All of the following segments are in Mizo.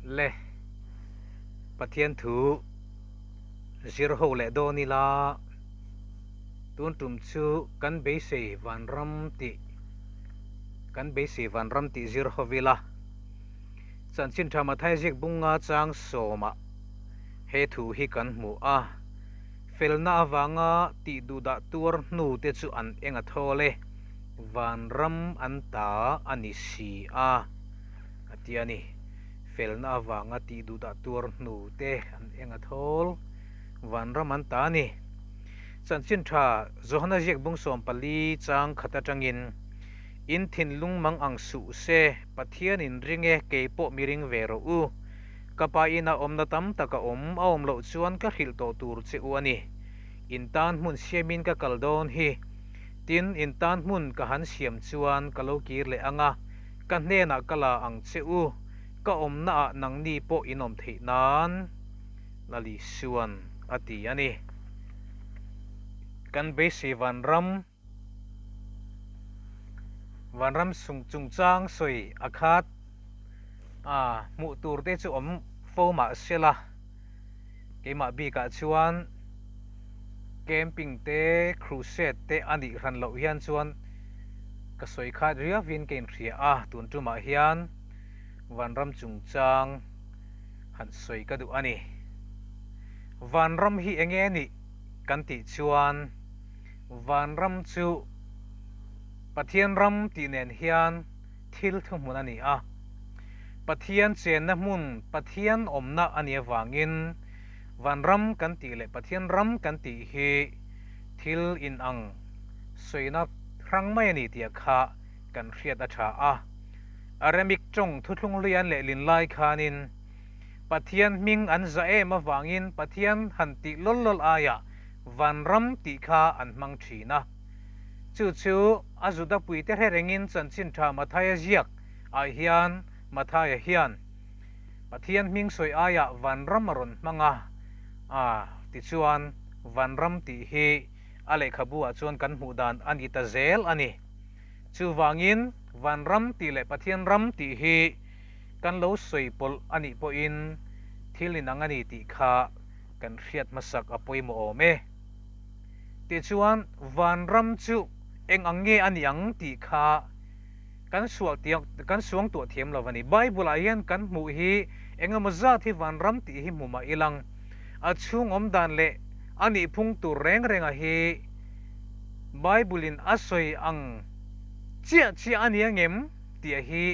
Le Pathian thu zir ho leh dawn ila tun tum chu kan beisei vanram tih kan beisei vanram tih zir ho ila chanchin tha Mathai ziak bunga chang sawmah he thu hi kan hmu a, felna avanga tih duhdah tuar hnu te chu an eng a thawl e, vanram an ta a ni si a, a ti a ni. Felna avanga tih duhdah tuar hnu te an eng a thawl, vanram an ta a ni. Chanchin tha Johana ziak bung 14 chang khat atangin, In thinlung mang ang suh se, Pathian in ring e, kei pawh mi ring ve rawh u. Ka pa ina awmna tam tak a awm, a awm loh chuan ka hrilh tawh tur che u a ni. In tan hmun siamin ka kal dawn hi. Tin, in tan hmun ka han siam chuan ka lo kir leh ang a, ka hnenah ka la ang che u, ka awmnaah nangni pawh in awm theih nan, Lalisuan a ti a ni. Kan beisei vanram. Vanram chungchang sawi a khat a, hmuh tur te chu awm fo mah se la, keimah bikah chuan camping te crusade te a nih hran loh hian chuan ka sawi khat riauin ka inhria a, tun tumah hian vanram chungchang han sawi ka duh a ni. Vanram hi enge nih kan tih chuan. Vanram chu Pathian ram tih nen hian thil thuhmun a ni a. Pathian chenna hmun, Pathian awmna a nih avangin Vanram kan tih leh Pathian ram kan tih hi thil inang sawina hrang mai a ni tih kha kan hriat a tha a. Aramik tawng thuthlung hlui an lehlin lai khanin Pathian hming an za em avangin Pathian han tih lawl lawl aiah Vanram tih kha an hmang thin a. Chu chu a Juda puite hre rengin chanchin tha Mathaia ziak ah hian Mathaia hian Pathian hming sawi aiah Vanram a rawn hmang a, a tichuan Vanram tih hi a lehkhabu ah chuan kan hmuh dan a ni ta zel a ni. Chuvangin Vanram tih leh Pathian ram tih hi kan lo sawi pawlh a nih pawhin thil inang a ni tih kha kan hriat hmasak a pawimawh awm e. Tichuan, vanram chu eng ang nge a nih ang tih kha kan sual kan suang tuah thiam lo a ni. Bible-ah hian kan hmuh hi eng emaw zat hi vanram tih hi hmu mah ilang. A chhung awm dan leh a nih phung tur reng renga hi Bible-in a sawi ang chiah chiah a ni angem tih hi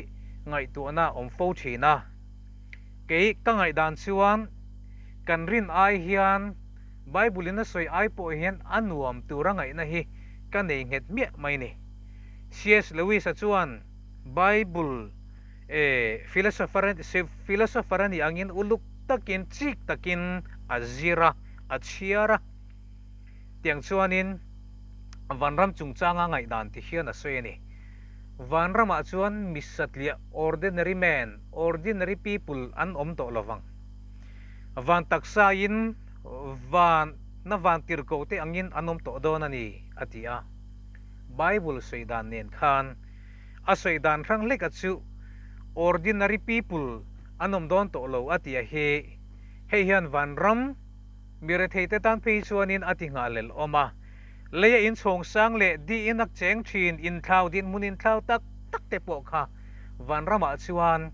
ngaihtuahna a awm fo thin a. Kei ka ngaihdan chuan kan rin ai hian Bible in a sawi ai pawh hian a nuam tura ngaihna hi ka nei nghet miah mai ni. CS Lewis-a chuan Bible e philosopher philosopher a nih angin uluk takin chik takin a zir a, a chhiar a. Tiang chuanin vanram chungchanga ngaihdan ti hian a sawi a ni. Vanramah chuan mi satliah, ordinary man, ordinary people, an awm tawh lovang. Van taksain van na van tirhkoh te angin an awm tawh dawn a ni, a ti a. Bible sawi dan nen khan a sawi dan hrang hleka chu ordinary people an awm dawn tawh lo a ti a hi. Hei hian vanram Mi retheite tan phei chuanin a ti nghalel awm a. Leia inchhawng sang leh di in a cheng thin inthlau dinhmun inthlau tak tak te pawh kha vanramah chuan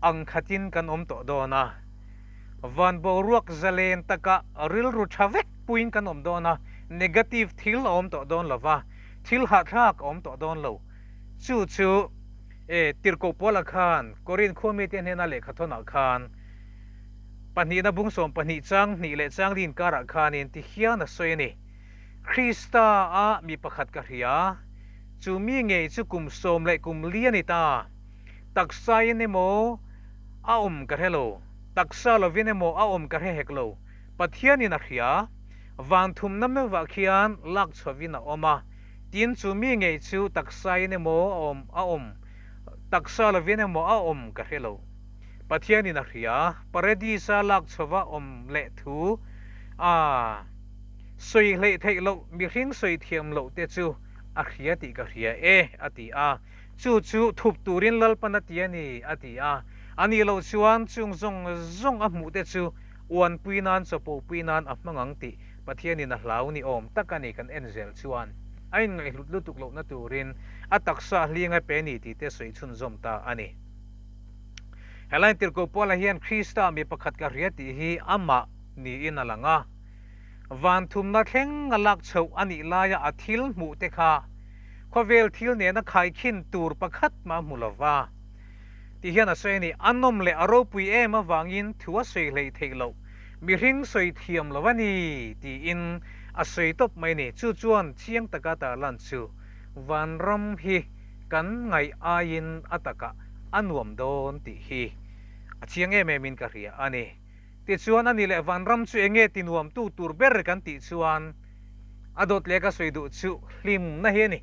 ang khatin kan awm tawh dawn a. Van boruak zalen taka rilru tha vek puiin kan awm dawn a, negative thil a awm tawh dawn lo va, thil hahthlak a awm tawh dawn lo. Chu chu e Tirhkoh Paula khan Korin khua mite hnena lehkhathawnah khan, Pahnihna bung 12 chang hnih leh chang li inkarah khanin ti hian a sawi a ni, Krista a mi pakhat ka hria, chu mi ngei chu kum sawm leh kum li a ni ta. Taksain emaw a awm ka hre lo, taksa lovin emaw a awm ka hre hek lo, Pathianin a hria, van thumna meuhvah khian lak chhuahvin a awm a, tin chu mi ngei chu taksain emaw a awm a awm, taksa lovin emaw a awm ka hre lo. Pathianin a hria, Paradis-a lak chhova awm leh thu a sawi hleih theih loh mihring sawi thiam loh te chu a hria tih ka hria e, a ti a. Chu chu thup turin Lalpan a ti a ni, a ti a. A nih loh chuan chung zawng zawng a hmuh te chu uanpui nan chawpopui nan a hmang ang tih Pathianin a hlau ni awm tak a ni kan en zel chuan a inngaihhlut lutuk lohna turin a taksa hling a pe ni tih te sawi chhunzawm ta a ni. Helai tirhkoh Paula hian Krista mi pakhat ka hria tih hi amah niin a lang a. Van thumna thleng a lak chhoh a nih laia a thil hmuh te kha khawvel thil nena khaikhin tur pakhat mah a hmu lo va. Ti hian a sawi a ni, A nawm leh a ropui em avangin thu a sawi hleih theih loh, mihring sawi thiam lo a ni, tiin a sawi tawp mai a ni. Chu chuan chiang taka tarlan chu vanram hi kan ngaih aiin a takah a nuam dawn tih hi a chiang em emin ka hria a ni. Tichuan a ni leh vanram chu enge ti nuamtu tur ber kan tih chuan a dawt leh ka sawi duh chu hlimna hi a ni.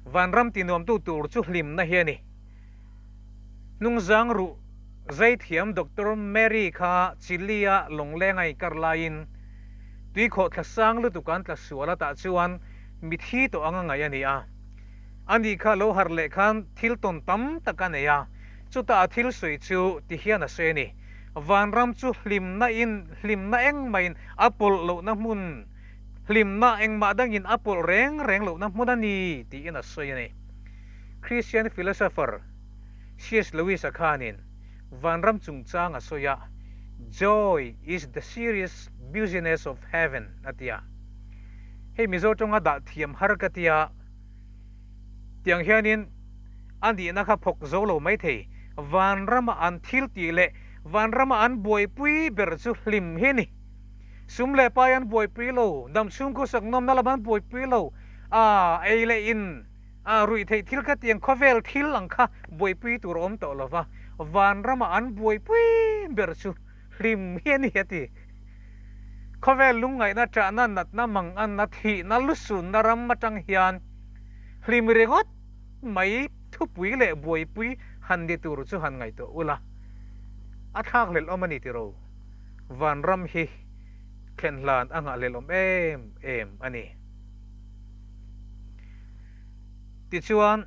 Vanram ti nuamtu tur chu hlimna hi a ni. Hnungzang ruh zaithiam Doctor Mary kha Chile-a lawngleng a inkar laiin tuikhawh thla sang lutuk an tla sual a tah chuan mithi tawh anga ngaih a ni a. Ani kha lo harh leh khan thil tawn tam tak a nei a, chutah a thil sawi chu ti hian a sawi a ni, Vanram chu hlimna in hlimna engmahin a pawlh lohna hmun, hlimna engmah dangin a pawlh reng reng lohna hmun a ni tiin a sawi a ni. Christian philosopher CS Lewis-a khanin vanram chungchang a sawi a, Joy is the serious business of heaven a ti a. Hei Mizo tawnga dah thiam har ka ti a, tiang hianin a nihna kha phawk zo lo mai thei. Vanrama an thil tih leh vanrama an buaipui ber chu hlim hi a ni. Sum leh pai an buaipui lo, damchhung khawsak nawmna lam an buaipui lo, a ei leh in a ruih theih thil kha tiang khawvel thil ang kha buaipui tur a awm tawh lo va, vanrama an buaipui ber chu hlim hi a ni a ti. Khawvel lungngaihna ṭahna natna manganna thihna lusunna ram aṭang hian hlim ringawt mai thupui leh buaipui han ni tur chu han ngaihtuah ula, a thlak hlelh awm a ni tiro. Vanram hi thlen hlan a nghahhlelh awm em em a ni. Tichuan,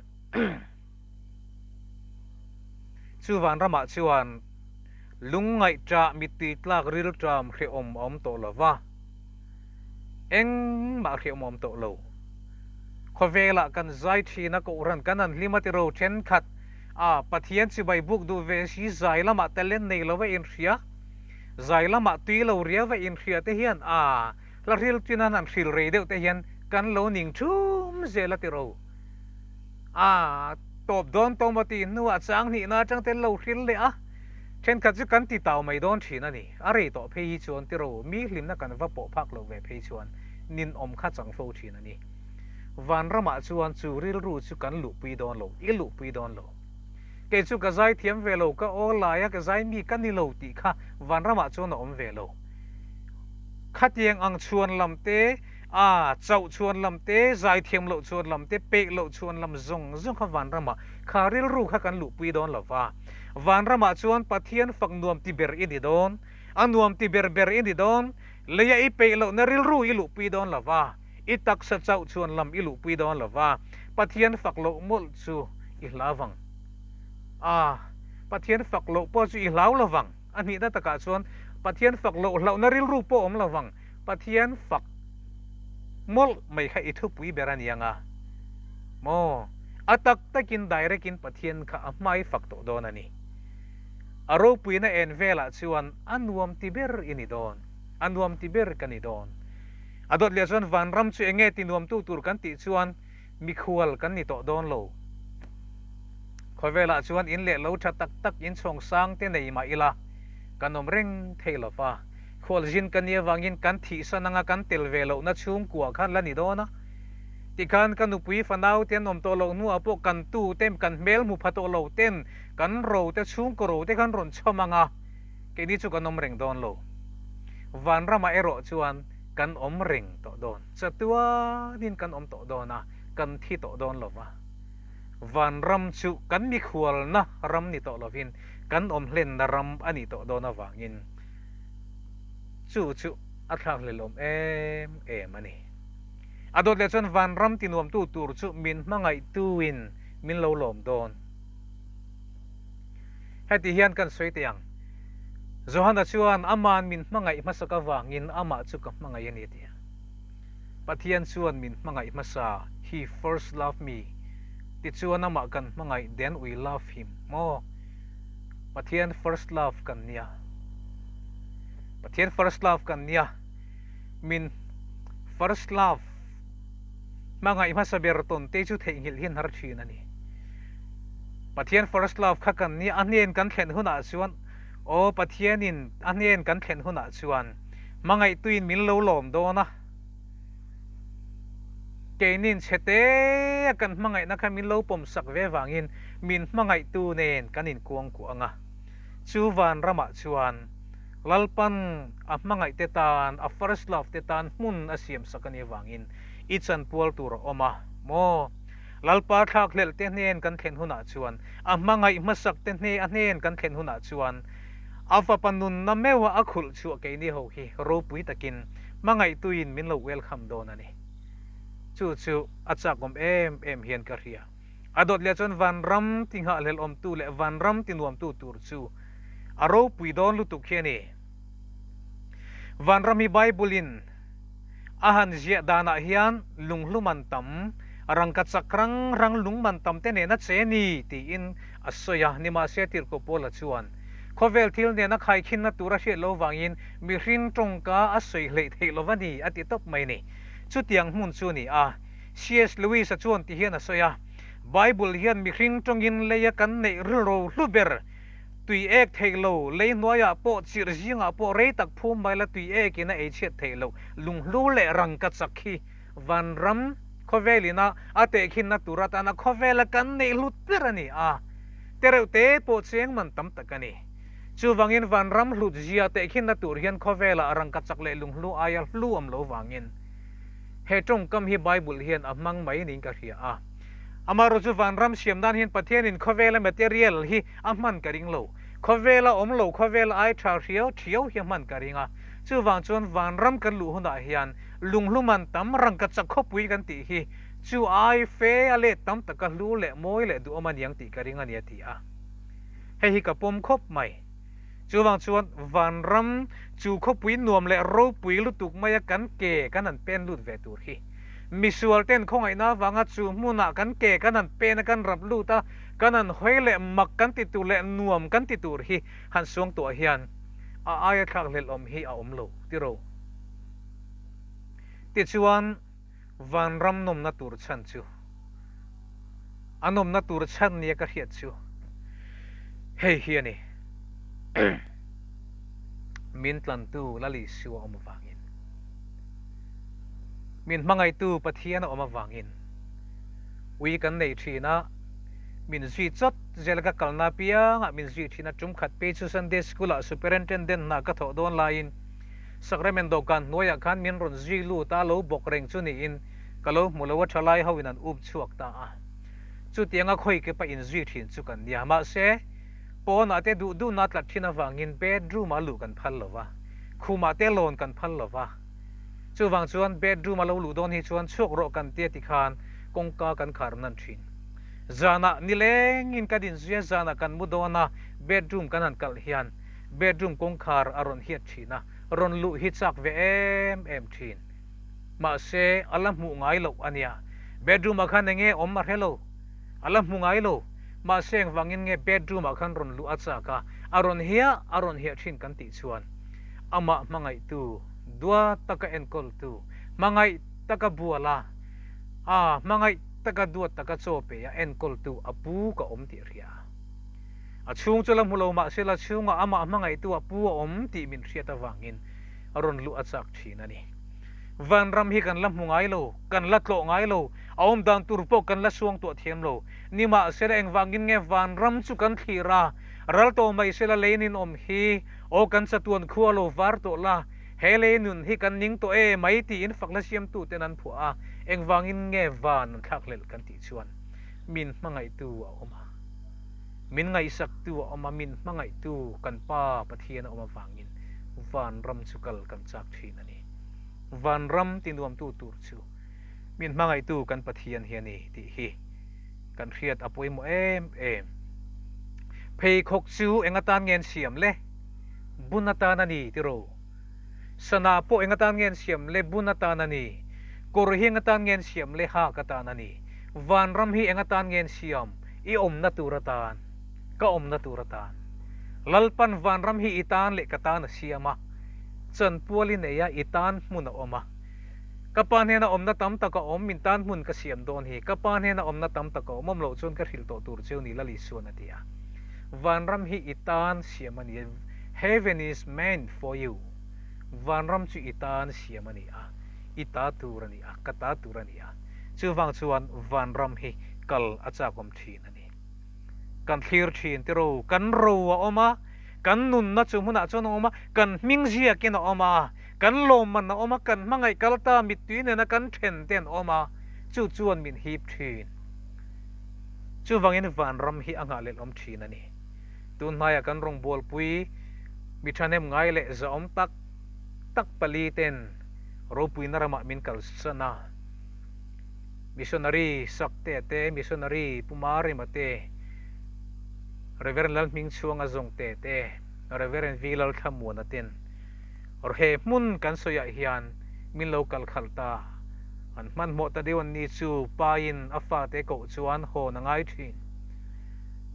chu vanramah chuan lungngaih ṭah mittui tlak rilṭam hrehawm a awm tawh lo va, engmah hrehawm a awm tawh lo. Khawvelah kan zai ṭhin a, kohhran kan han hlim a tiro ṭhenkhat a, Pathian chibai buk duh ve si zai lamah talent nei lo va inhria, zai lamah tui lo riau va inhria te hian a, Hla hril chin an han hril rei deuh te hian kan lo ning thum zel a ti ro. A tawp dawn tawh maw tih hnuah chang hnihna atang te lo hril leh a, thenkhat chu kan ti tau mai dawn thin a ni. A rei tawh phei hi chuan ti ro, mi hlimna kan va pawh phak loh ve phei chuan ninawm kha chang fo thin a ni. Vanramah chuan chu rilru chu kan luhpui dawn lo, i luhpui dawn lo. Kei chu ka zai thiam ve lo, ka aw lai a ka zai mi ka ni lo tih kha vanramah chuan a awm ve lo. Khatiang ang chhuan lam te, a chauh chhuan lam te, zaithiam loh chhuan lam te, peih loh chhuan lam zawng zawng kha vanramah kha rilru kha kan luhpui dawn lo va. Vanramah chuan Pathian fak nuam ti ber i ni dawn, a nuam ti ber ber i ni dawn, leia i peih lohna rilru i luhpui dawn lo va, i taksa chauh chhuan lam i luhpui dawn lo va, Pathian fak loh mawlh chu i hlau vang. A, Pathian fak loh pawh chu i hlau lo vang. A hnihna takah chuan Pathian fak loh hlauhna rilru pawh awm lo vang. Pathian fak mawlh mai kha i thupui ber a ni ang a maw? A tak takin direct in Pathian kha a hmai fak tawh dawn a ni. A ropuina en velah chuan a nuam ti ber i ni dawn, a nuam ti ber ka ni dawn. A dawt leh chuan vanram chu enge ti nuamtu tur kan tih chuan Mikhual kan ni tawh dawn lo. Khawvelah chuan in leh lo tha tak tak inchhawng sang te nei mah ila, kan awm reng thei lo va. Khualzin ka nia vangin kan thihsan anga kan tel ve lohna chhungkua khan la ni dawn a. Tikhan ka nupui fanau te an awm tawh loh hnuah pawh kan tu te kan hmel hmu pha tawh lo ten kan ro te chhungkaw ro te khan rawn chhawm anga keini chu kan awm reng dawn lo. Vanramah erawh chuan kan awm reng tawh dawn. Chatuanin kan awm tawh dawn a, kan thi tawh dawn lo va. Vanram chu kan mikhualna ram ni tawh lovin kan awm hlenna ram a nih tawh dawn avangin chu chu a thlakhlelawm em em a ni. A dawt leh chuan vanram tinuamtu tur chu min hmangaihtuin min lo lawm dawn. Heti hian kan sawi teh ang, Johana chuan Ama'n min hmangaih hmasak avangin Amah chu ka hmangaih a ni a ti a. Pathian chuan min hmangaih hmasa, He first loved me, tichuan Amah kan hmangaih, then we love Him, maw? Pathian first love kan nia. Pathian first love kan nia. Min first love hmangaih hmasa ber tawn te chu theihnghilh hi hnar thin a ni. Pathian first love kha kan nia, a hnen kan thlen hunah chuan, aw Pathianin a hnen kan thlen hunah chuan hmangaihtuin min lo lawm dawn a, keinin chhe te a kan hmangaihna kha min lo pawmsak ve vangin min hmangaihtu nen kan inkuangkuah ang a. Chu vanramah chuan Lalpan a hmangaihte tan, a first love te tan hmun a siamsak a nih avangin i chanpual tur a awm a maw? Lalpa thlakhlelh te hnen kan thlen hunah chuan, a hmangaih hmasak te hne a hnen kan thlen hunah chuan a fapa nunna meuha a khulh chhuah keini ho hi ropui takin hmangaihtuin min lo welcome dawn a ni. Chu chu a chakawm em em hian ka hria. A dawt leh chuan vanram ti nghahhlelh awmtu leh vanram ti nuamtu tur chu a ropui dawn lutuk hi a ni. Vanram hi Bible-in a han ziah danah hian lunghlu man tam, rangka chak rang rang lung man tam te nena che ni tiin a sawi a, nimahse Tirhkoh Paula chuan khawvel thil nena khaikhinna tur a hriat lo vangin mihring tawngka a sawi hleih theih lo va ni a ti tawp mai ni. Chutiang hmun chu a ni a. CS Lewis-a chuan ti hian a sawi a, Bible hian mihring tawngin leia kan neih rilro hlu ber, tui ek theih lo, lei hnuaiah pawh chirh zingah pawh rei tak phum mai la tui ekin a ei chhiat theih loh, lunghlu leh rangka chak hi vanram khawvelina a tehkhinna tur atana khawvela kan neih hlut ber a ni a, tereuhte pawh cheng man tam tak a ni. Chuvangin vanram hlut zia tehkhinna tur hian khawvelah rangka chak leh lunghlu aia hlu awm lo vangin, He tawngkam hi Bible hian a hmang mai niin ka hria a. Amaherawh chu vanram siam nan hian Pathianin khawvela material hi a hman ka ring lo. Khawvela awm lo khawvel ai tha hriau thiau hi a hman ka ring a. Chuvang chuan vanram kan luh hunah hian lunghlu man tam rangka chak khawpui kan tih hi chu ai fe a let tam taka hlu leh mawi leh duhawm a niang tih ka ring a ni a ti a. Hei hi ka pawm khawp mai. Chuvang chuan vanram chu khawpui nuam leh ropui lutuk maia kan ke kan han pen lut ve tur hi. Misual ten khawngaihna avanga chu hmunah kan ke kan han pen a kan rap lut a, kan han hawi leh mak kan ti tur leh nuam kan ti tur hi han suang tuah hian a aia thlakhlelh awm hi a awm lo tiro. Tichuan vanram nawmna tur chhan chu a nawmna tur chhan nia ka hriat chu hei hi a ni, Min tlantu Lal Isua awm avangin, min hmangaihtu Pathian a awm avangin ui kan nei thin a, min zui chawt zel ka kalna apiangah min zui thin a, tum khat phei chu Sunday School-ah Superintendent hna ka thawh dawn laiin Sacrament dawhkan hnuaiah khan min rawn zui lut a, lo bawk reng chu niin ka lo hmu lo a, thalai ho in an up chhuak ta a. Chutianga khawi ke pa inzui thin chu kan nia. Mahse, pawnah te duh duhna tlat thin avangin bedroom ah luh kan phal lo va, khumah te lawn kan phal lo va. Chuvang chuan bedroom a lo luh dawn hi chuan chhuak rawh kan tia tikhan kawngka kan khar nan thin. Zanah nilengin kan inzui a, zanah kan mu dawn a, bedroom kan han kalh hian bedroom kawngkhar a rawn hiat thin a, rawn luh hi chak ve em em thin. Mahse, a la hmuh ngai loh a nia. Bedroom ah khan enge awm a hre lo. A la hmu ngai lo. Mahse, engvangin nge bedroom ah khan rawn luh a chak a, a rawn hiah a rawn hiah thin kan tih chuan amah hmangaihtu, duat taka enkawltu, hmangaih taka bual a, a hmangaih taka duat taka chaw pe a enkawltu a pu ka awm tih a hria. A chhung chu la hmu lo mahse la chhungah amah hmangaihtu a pu a awm tih min hriat avangin a rawn luh a chak thin a ni. Vanram hi kan la hmu ngai lo, kan la tlawh ngai lo, a awm dan tur pawh kan la suang tuah thiam lo. Nimahsela engvangin nge vanram chu kan thlir a, ral tawh mai sela lei ninawm hi aw kan chatuan khua lo var tawh la, he lei nun hi kan ning tawh e mai tiin fakna siamtuten an phuah a, engvangin nge van an thlakhlelh kan tih chuan min hmangaihtu a awm a. Min ngaihsaktu a awm a, min hmangaihtu kan Pa Pathian a awm avangin vanram chu kal kan chak thin a ni. Vanram tinuamtu tur chu min hmangaihtu kan Pathian hi a ni tih hi kan hriat a pawimawh em em. Pheikhawk chu eng atan nge an siam le? Bun atan a ni tiraw? Sana pawh eng atan nge an siam le? Bun atan a ni. Kawr hi eng atan nge an siam le? Hak atan a ni. Vanram hi eng atan nge an siam? I awmna tur atan. Ka awmna tur atan. Lalpan vanram hi i tan leh ka tan a siam a. Chanpual i nei a, i tan hmun a awm a. Ka pa hnena awmna tam tak a awm, min tan hmun ka siam dawn hi. Ka pa hnena awmna tam tak a awm, awm loh chuan ka hrilh tawh tur cheu ni Lal Isuan a ti a. Vanram hi i tan siam a ni a, Heaven is meant for you. Vanram chu i tan siam a ni a, i ta tur a ni a, ka ta tur a ni a. Chuvang chuan vanram hi kal a chakawm thin a ni. Kan thlir thin tiro, kan ro a awm a, kan nunna chu hmunah chuan a awm a, kan hming ziakin a awm a, kan lawmman a awm a, kan hmangaih kal ta mittui nena kan then te an awm a, chu chuan min hip thin. Chuvangin vanram hi a nghah lelh awm thin a ni. Tun hmaiah kan rawngbawlpui mi thahnem ngai leh zahawm tak tak pali ten ropuina ramah min kalsan a. Missionary Saktea te, Missionary Pu Marima te, Rev. Lalhmingchhuanga Zawngte te, Rev. V. Lalthlamuana ten he hmun kan sawiah hian min lo kal khalh ta. An hmanhmawh ta deuh an ni chu Pain a fate koh chuan hawn a ngai thin.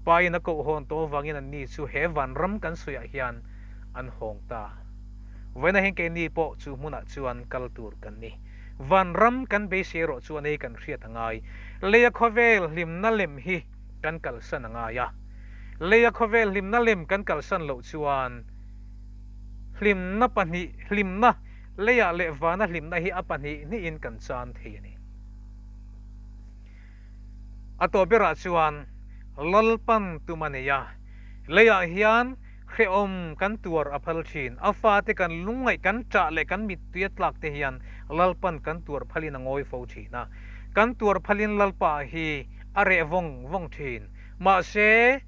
Pain a koh hawn tawh avangin an ni chu he vanram kan sawiah hian an hawng ta. Vawiinah hian keini pawh chu hmunah chuan kal tur kan ni. Vanram kan beisei erawh chuan ei kan hriat a ngai. Leia khawvel hlimna lem hi kan kalsan a ngai a. Leia khawvel hlimna lem kan kalsan loh chuan hlimna pahnih, hlimna, leiah leh vana hlimna hi a pahnih hnihin kan chan thei a ni. A tawp berah chuan Lalpan tum a nei a, leiah hian hrehawm kan tuar a phal thin. A fate kan lungngaih, kan ṭah leh kan mittui a tlak te hian Lalpan kan tuar phalin a ngawi fo thin a. Kan tuar phalin Lalpa hi a reh vawng vawng thin. Mahse,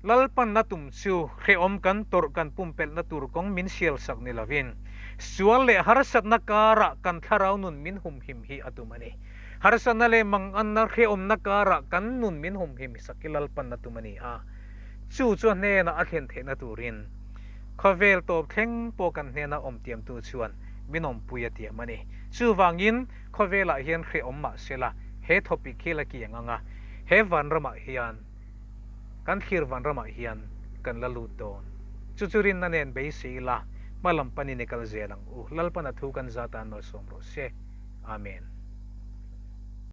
Lalpan a tum chu hrehawm kan tawrh kan pumpelhna tur kawng min sialsak ni lovin, sual leh harsatna karah kan thlarau nun min humhim hi a tum a ni. Harsatna leh manganna hrehawmna karah kan nun min humhim sak hi Lalpan a tum a ni a, chu chu a hnenah a thlen theihna turin khawvel tawp thleng pawh kan hnena awm tiamtu chuan min awmpui a tiam a ni. Chuvangin khawvelah hian hrehawm mah sela he thawpik hi la kiang ang a, he vanramah hian, Kan thlir vanramah hian kan la lut dawn. Chu chu rinna nen beisei ila, hma lam panin i kal zel ang u. Lalpan a thu kan zat a malsawm rawh se. Amen.